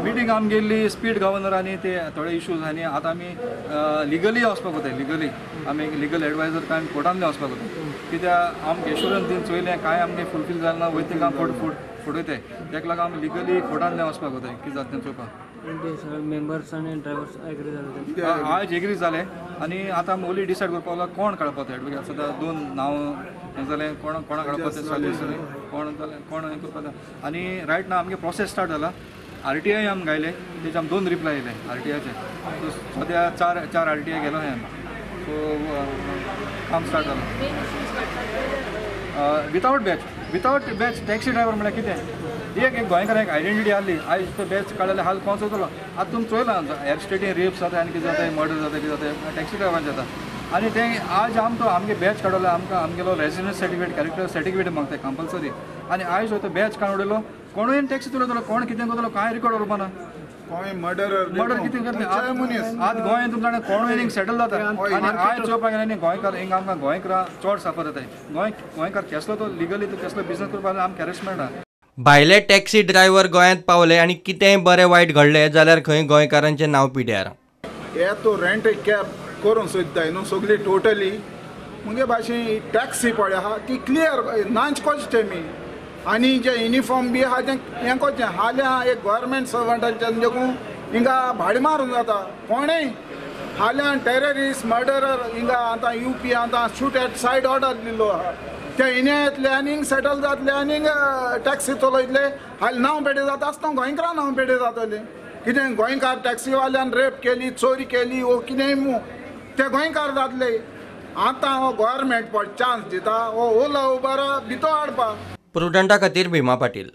Meeting आमी गेल्ली speed governor आनी ते थोडे इशूज आनी आतां आमी लिगली वचपाक वताय. लिगली आमी लिगल एडवायजर काय कोर्टांतले वचपाक वता, कित्याक आमकां एश्युरन्स दिवन चोयलें कांय आमगे फुलफील जालें ना, वयता तिंगा फट फुट फुडयताय. तेका लागून आमी लिगली कोर्टांतले वचपाक वताय. कितें जाता तें चोवपाक. मेंबर्स आनी ड्रायव्हर्स एग्री जाले? आयज एग्री जाले आनी आतां आमी ओली डिसायड करपाक लागलो कोण काडपाक तो एडवोकेट. सद्या दोन नांव हें जालें, कोण कोणा काडपाक तें सजेस्ट कोण जालें कोण हें करपाक. आनी रायट ना आमगे प्रोसेस स्टार्ट जाला. RTI आमी घायले, तेजे आमी 2 रिप्लाय येयले RTIचे. सो सद्या चार RTI गेलो आमी. सो काम स्टार्ट जालां. Without batch taxi driver म्हळ्यार कितें, एक गोंयकारांक आयडेंटिटी आहली. आयज तो बॅच काडले हाल कोण चोयतलो. आतां तुमी चोयलां हेर स्टेटीन रेप्स जाता आनी कितें जाता, मर्डर जाता, कितें जाता, टॅक्सी ड्रायव्हरान जाता. आनी तें आज आमकां आमगे बॅच काडलो, आमकां आमगेलो रेजिडन्स सर्टिफिकेट कॅरेक्टर सर्टिफिकेट मागता कंपल्सरी. आनी आयज हो तो बॅच काडून उडयलो, कोणूय टॅक्सी चलयतलो, कोण कितें करतलो कांय रिकॉर्ड उरपा ना. मर्डर कितें करतले आज गोंयांत तुमकां जाणा कोणूय सेटल जाता. आनी आयज चोवपाक गेल्यार न्ही गोंयकार हिंगा आमकां गोंयकारां चड साफर जाताय. गोंयकार केसलो तो लिगली तो केसलो बिजनस करपाक आमकां हॅरेसमेंट मेळटा. भायले टॅक्सी ड्रायव्हर गोंयांत पावले आनी कितेंय बरें वायट घडलें जाल्यार खंय गोंयकारांचें नांव पिड्यार. हे तो रेंट कॅब करूंक सोदताय न्हू सगळी टोटली मुगे भाशेन टॅक्सी पळय आहा ती क्लियर नाच कोच तेमी आनी जे युनिफॉर्म बी आहा तें हें कोचें. हाल्यां एक गव्हर्मेंट सर्वंटाचें देखून हिंगा भाडें मारून जाता कोणेय. हाल्यां टेररिस्ट मर्डरर हिंगा आतां UP आतां शूट एट सायड ऑर्डर दिल्लो आहा, ते हिने येतले आनी हिंग सेटल जातले आनी हिंग टॅक्सी चलयतले. हालीं नांव पेडे जाता आसतना गोंयकारां नांव पेडे जातलें. कितें गोंयकार टॅक्सीवाल्यान रेप केली, चोरी केली वो कितेंय मू ते गोंयकार जातले. आतां हो गव्हर्मेंट पळय चान्स दिता हो ओला उबर भितर हाडपा. प्रुडंटा खातीर भीमा पाटील.